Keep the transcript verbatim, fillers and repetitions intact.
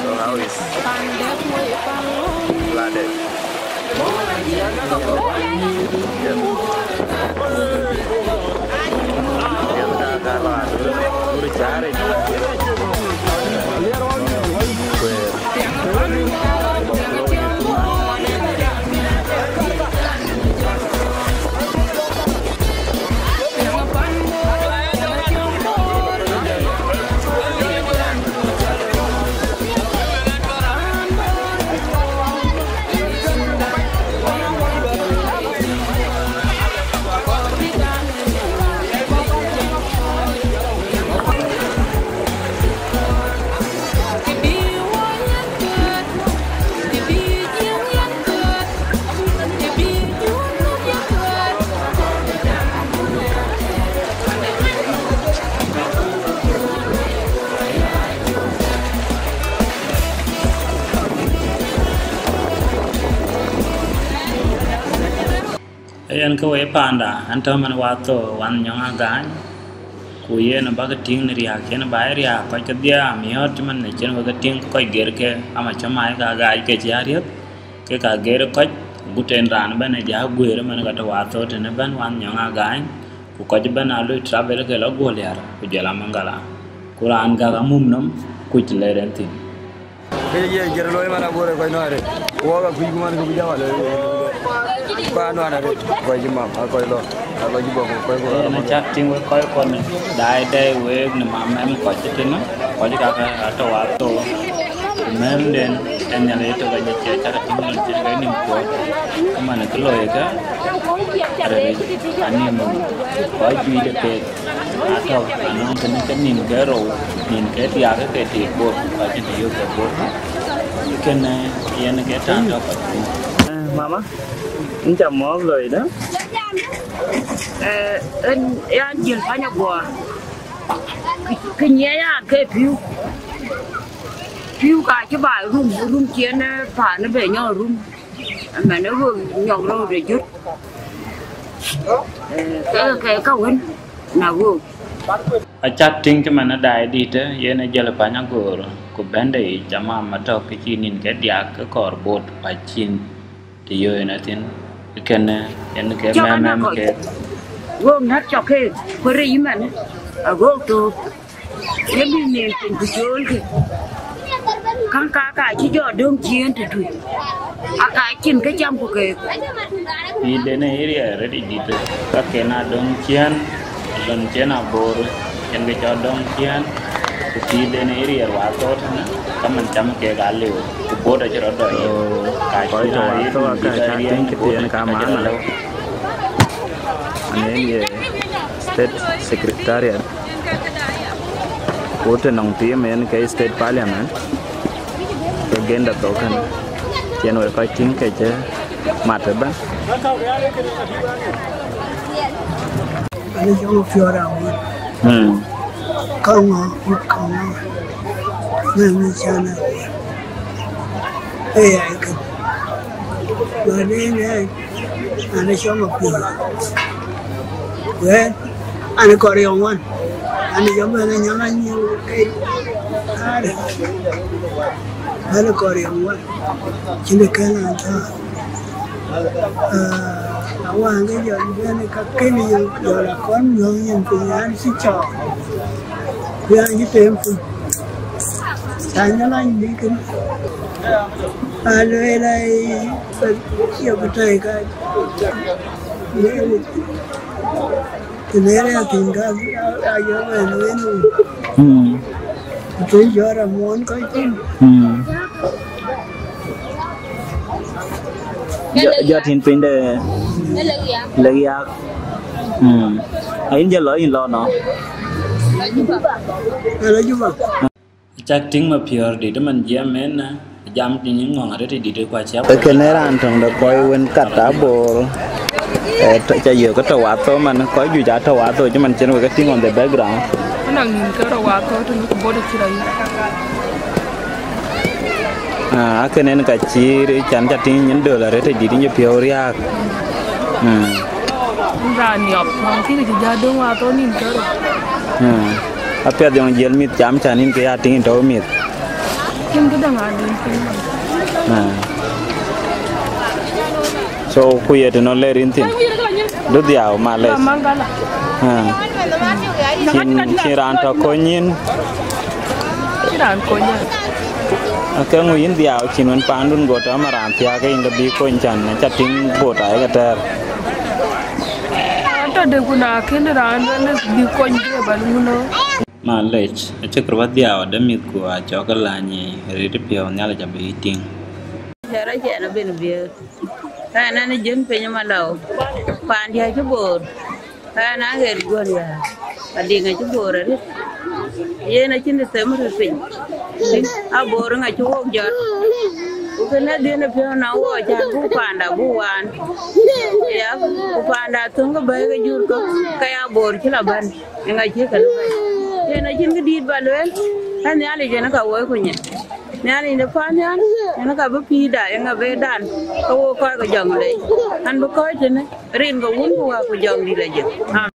So how is flooded? Yen ke wei panda, an tɔ̈ man wath thou, wan nyɔŋ agany, ku yen bäk tïŋ në riääk, yen ba riääk kɔc kedhie amiɔ̈ɔ̈t cï man në cïn wek tïŋ kɔc gerke, ama cï mac ka agaac ke cï ariëth, ke ka ger kɔc, agut en raan ëbɛ̈n ë ja guëër ëmën ka tɔ̈ wath thou tën ëbɛ̈n wan nyɔŋ agany, ku kɔc ëbɛ̈n aa lui travel ke lɔ Guɔliar, ku jɔl a Maŋgala, ku raan gäk amum nɔm, kuc lɛɛr en thïn. Ke ye jër looi man abore kɔc nuan arëët. Wok akuc ku man ke ku jam aloi. Kɔc nuan arëët. Kɔc cï mam, a kɔc lɔ. A kɔc cï bɔ̈ ku kɔc ku rɔt. Yen acak tïŋ wek kɔc kɔn daai dɛɛi wek në mam mɛm kɔc cï tïŋ. Kɔc kakë atɔ̈ wath thou. Ku mɛmden, en nhial ye tök aje cie cak tïŋ lon cïn ke nïm kuɔɔt. Ku man kë looi ke, arëët, anïm kɔc juëc ë keek. Atɔ̈ anɔŋ kënë ke nïn ke rou, nïn ke diäk ke tik bot, ka cïn të yök ke bot. Kënë yen ke taŋ tɔ̈ kɔc piny. Eh, mama, yïn ca mɔ̈ɔ̈th lɔi dë. Eh, en, yan jël pany aguɔɔr. Kë nyiɛɛi ya ke pïu. Pïu ka cï ba rum, rum cien, eh, paan ë be nyɔk rum. Ëmɛn ë ɣöök nyɔk rou de jut. Eh, ke, ke ka wën, na ɣöök. Acak tïŋ cï man ë daai dït, yen ë jël pany agoor, ku bɛ̈nde yic, ama ma tɔ̈ kë cï nïn ke diäk ke kɔɔr bot, pa cïn të yööc en thïn, kënë, yen ke mɛmɛm ke. Ɣöök nät cɔk keek, ku rëc ëmɛn, aɣöök thook, ye bï nïn piny ku coolkï. Käŋ ka ka cï jɔ döŋ ciëën tëtui, aka cïn kë cam ku keek. Pïïrden ë riɛɛr rëtic dït, ka ken a döŋ ciëën, lon ciëën abor, cïn kë cɔl döŋ ciëën, ku pïïrden ë riɛɛr wa thou tënë, ka man cam keek aliu, ku bot acï rɔt dɔc yï. Ka cïn a riɛɛr dït, ka riɛɛr bot acï rɔt aliu. Ane ye State Secretariat, ku të nɔŋ tim en ke State Parliament, ke genda thok kënë, cïn wek kɔc tïŋ ke cï mat ëbɛ̈n. Ane jɔŋ piɔ̈ɔ̈r awuɔ̈t. Hmm. Kaŋ ŋɔ, kaŋ ŋɔ. Mɛn mi can awuɔ̈t. Ee, ai kën. Ba de ne, ane jɔŋ piɔ̈ɔ̈r. Wɛ̈t, ane kɔr yɔŋ wan. Ane jɔŋ bɛ̈n nyɔŋ anyiu ke. Are. Ane kɔr yɔŋ wan. Cïn de kën an tha. Ah, awään ke jɔl bɛ̈n ka kënë yök, jɔl akɔn nyuɔ̈th nyin piny, an cï cɔɔk, ku an cï tem piny. Ca nyɔl any bï kënë. Alueel ai, ye ku tɔ̈i ka, ye ku, të ler ya thïn ka, a, a yɔ̈k ë lueel wun. Mm. Ku të jɔt amuɔn kɔc thïn. Mm. Jɔ, jɔ tïŋ piny de lek yak. Mm. Ayïn jɔ lɔ, yïn lɔ nɔ? Lɔ Juba. Cak tïŋ ma piɔ̈ɔ̈r dït man jiɛɛm en, jam tïŋ yïn ŋɔ̈ŋ arëët dït ku aciɛp. Ee kënë raan töŋ de kɔc wën kat abor, ee, tɔ, ca yök ke tɔ wath thou man, kɔc juëc aa tɔ wath thou cï man cïn wek ke tïŋ on the background. Anɔŋ nïn ke rɔ wath thou tënë ku bot acï rɔ yïk. Ah, akënë en ka cï can ca tïŋ nyin döl arëët dït yïn jɔ piɔ̈u riääk. Mm. Raan niɔp, raan kï cï ja döŋ wath thou nïn kerou. Mm. Apiɛth yɔŋ jiël mïth cam ca nïn ke ya tïŋ tɔ̈u mïth. Cïn këdäŋ adï. Ah. So, ku ye tënɔ ler yïn thïn. Du dhiau, malec. Mangala. Ah. Cïn, cïn raan tɔ kony yïn. Cïn raan kony yïn. Akëŋö yïn dhiau cïn wën pandun go tɔ ma raan thiaak ke yïn ke bï kony can, ca tïŋ bot ayek atɛ̈ɛ̈r. Atɔ̈ de ku na kën raan wën bï kony ke bal ŋuno. Malec, acï kër wa dhiau de mïth ku acɔk ke lany rëët piɔ̈u Nhialic abï yï tïŋ. Cä rɔt cɛn abï biëër. Ɣɛn, ɣɛn ë jiën piny ë malɔu, paan diäc cï boor, ɣɛn aa ɣet guɔ̈n yäär, adiŋ acï boor arëët, yen acïn të them röt piny. Tïŋ, aboor ë ŋa cï wok jɔt, ku kënë dhiën ë piɔ̈u na wɔ can buk paanda buk waan. Ya, ku paanda thöŋ ke bɛ̈i ke jur kɔ̈k, ke ya boor cï la bɛ̈n, ë ŋa cï kë lɔ bɛ̈i. Yen acïn këdït ba lueel, ë Nhialic yen ka woi ku nyin. Nhialic de paannhial, yen ka bï pïïrda, yen ka bï dan, ke wo kɔc ke jɔŋ lei. An bï kɔc tënë, rin ke wun ku wä ku jɔŋ dït ajël. Amen.